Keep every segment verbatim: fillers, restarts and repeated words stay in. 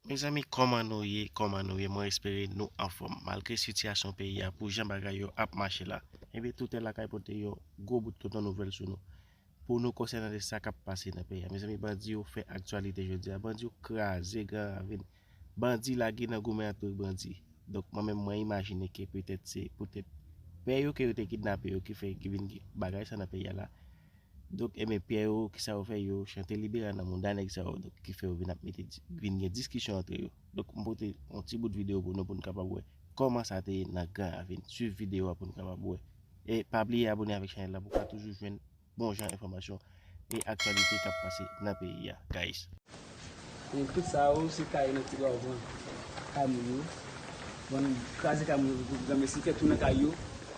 Mezanmi, kòman nou ye? Kòman nou ye? Mwen espere nou anfòm. Malgre sitiyasyon peyi a, pou jan bagay yo ap mache la, ebyen, Toutè lakay pote yon gwo bout tonton nouvèl sou nou. Pou nou konsènan de sa k ap pase nan peyi a. Mezanmi, bandi yo fè aktyalite jodi a. Bandi yo kraze Gran Ravin. Bandi lage nan goumen antre bandi. Donk, mwen menm, mwen imajine ke petèt se poutèt pè yo ke yo te kidnape yo ki fè ki vin gen bagay sa nan peyi a la. Donk, ebyen, pè yo, kisa yo fè? Yo chante libere nan mouda nèg sa yo, donk, ki fè yo vin ap mete di-, vin gen diskisyon antre yo. Donk, m pote yon ti bout videyo pou nou, pou nou kapab wè kòman sa te ye nan Gran Ravin. Swiv videyo a pou nou kapab wè. E pa bliye abone avèk chanèl la pou w ka toujou jwenn bon jan enfòmasyon e aktyalite k ap pase nan peyi a, guys. E tout sa yo, se kay nèg ti bwa yo pran. Kay moun yo. Bon, kraze kay moun yo, pou gran mesi, fè tou nan kay yo,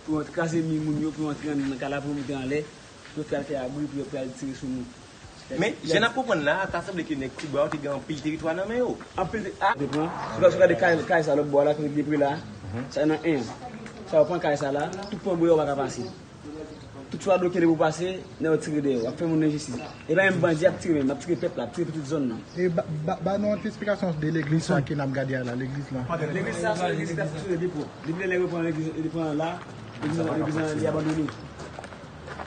pou yo kraze mi moun yo, pou yo antre nan kay la, pou yo moute anlè, pou yo fè al fè abri, pou yo, pou yo al tire sou moun. Men, jan n ap konprann la, ta sanble ke nèg ti bwa yo te gen anpil teritwa nan men yo. Anpil te, a, te pran. Si w gade kay, kay sa lòt bò la, kote depre la, sa nan en. Sa yo pran kay sa la, tout pran bwa yo pa ka pase. Tout swa bloke depi w pase, nèg yo tire dèyè w, ap fè moun enjistis. E pa menm bandi ap tire menm, ap tire pèp la, ap tire pitit zòn nan. E ba, ba, ba nou yon ti esplikasyon de legliz sa ke n ap gade a la, legliz la. Legliz sa, se yon legliz ki t ap fonksyone depi, depi lè nèg yo pran legliz, yo pran la, legliz lan, legliz lan, li abandone.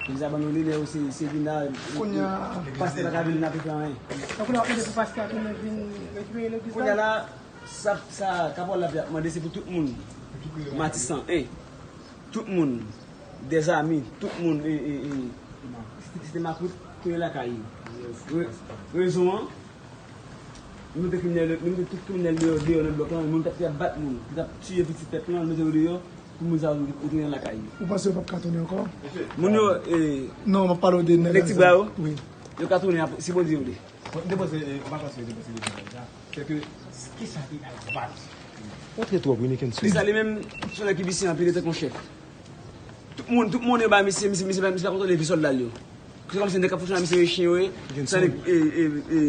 Legliz abandone, nèg yo se, se vin la, pastè pa ka vin la pou fè anyen. Donk, nou ap mande pou pastè a tounen vin rekipere legliz la. Kounye a la, sa, sa kapòl la ap mande, se pou tout moun Matisan, en. Tout moun, dèzami, tout moun, e, e, e, Site Makrit, tounen lakay yo. Re-, rezon an, nou mete kriminèl, nou mete tout kriminèl deyò, deyò nan blòk lan, moun k ap, ki t ap bat moun, ki t ap tiye pitit pèp lan, nou mete yo deyò, pou moun sa yo retounen lakay yo. Ou panse yo p ap ka tounen ankò? Moun yo, e, non, m ap pale w de nèg Ti Bwa yo, wi, yo ka tounen apre, si Bondye vle. Bon, m te panse, e, m pa panse yo te panse de sa. Se ke, kisa ki al baz? Ou trè twòp, wi, Nickenson. Misye li menm, se yon nèg ki visye anpil, li tankou yon chèf. Tout moun, tout moun yo ba misye, misye, misye, misye pa kontwole vi sòlda l yo. Se kòmsi nèg k ap fonksyone ak misye yo chen yo ye. Nickenson. Sa li, e, e, e,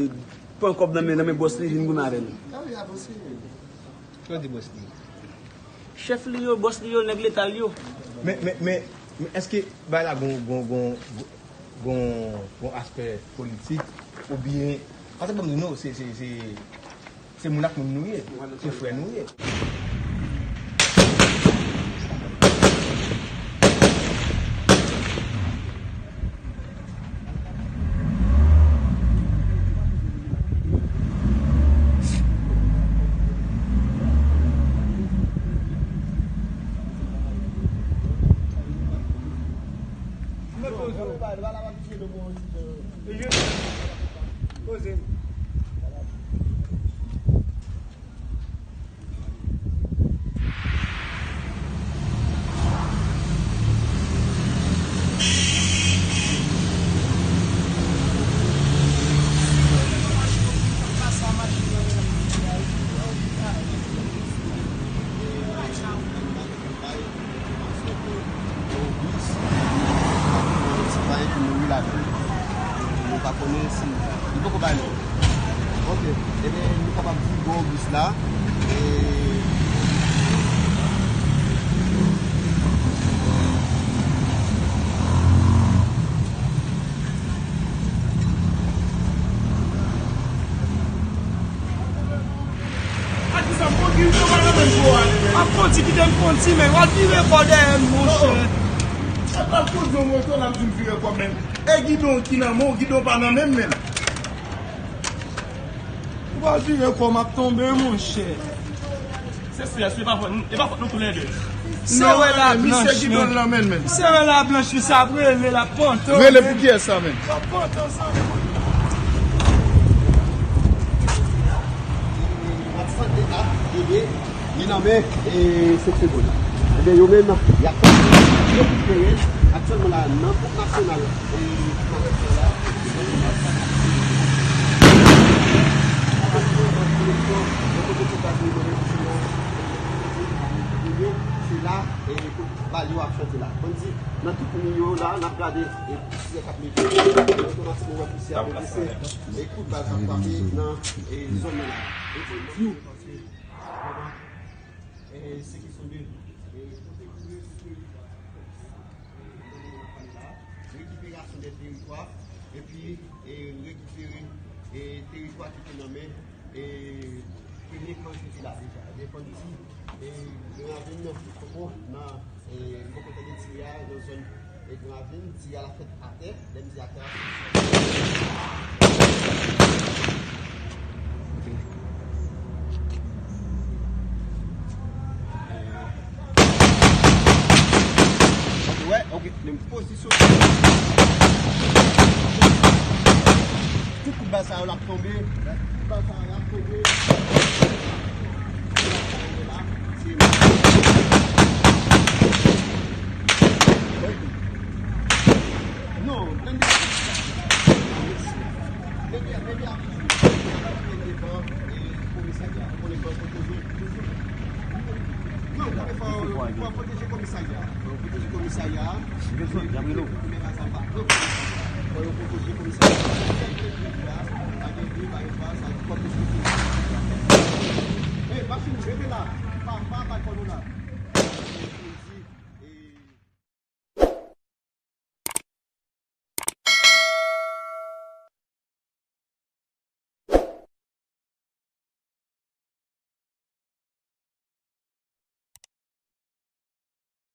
pran kòb nan men, nan men bòs li, vin goumen avè l. Sa w di bòs li? Chèf li yo, bòs li yo, nèg leta l yo. Men, men, men, men èske bagay la gon, gon, gon, gon, gon aspè politik oubyen, pa t ap ban m di non, se, se, se, se moun ak moun nou ye, se frè nou ye. Yon bis, yon ti bay ki mouri ladan l. Nou pa konnen si li poko bay lòd. Ok, ebyen, nou kapab di gwo bis la, e, A kisa m kondi, m pa nan menm gwo ale, men. M ap kondi, kite m kondi, men w al vire kò dèyè m, monchè. Sa t ap kondi yon moto, l ap di m vire kò, men. E gidon ki nan men w, gidon pa nan men m, men. Ou pa vire kò, m ap tonbe, monchè. Se strès, e pa fòt nou, e pa fòt nou toulède. Sere la blanch, men. Sere la blanch, misye ap rele, l ap pantan. Rele pou kiyès sa, men? L ap pantan sa, men. Matisan te ap ede li nan men, e, Sent Segonn. Ebyen, yo menm, y ap rekipere l aktyèlman la nan Pòt Nasyonal. E, se la, e, kote bal yo ap chante la. Bandi, nan tout mi yo la, n ap gade, e, polisye k ap mete, otomatikman, wè polisye ap blese, e, kout bal k ap frape nan, e, zòn nan la. E, se kesyon de, e, kote pou rekiperasyon de teritwa, epi, e, rekipere, e, teritwa ki te nan men, e, Deja, defann ti, e, Gran Ravin nan, poko, nan, e, poko tande ti a, nan zòn, e, Gran Ravin, ti a la fèt atè, lè m di atè a, se Ok, wè, ok, menm pozisyon. Tout kout bal sa yo l ap tonbe. Kout bal sa yo l ap tonbe. Non, nan Depi, depi apre, devan, e, komisarya. Ou konnen fò pwoteje toujou. Non, fò, fò pwoteje komisarya. Fò pwoteje komisarya. Fò yo pwoteje komisarya. Pa gen bri, pa gen fwa, sa, fò pwoteje komisarya. Ey, machin, rete la.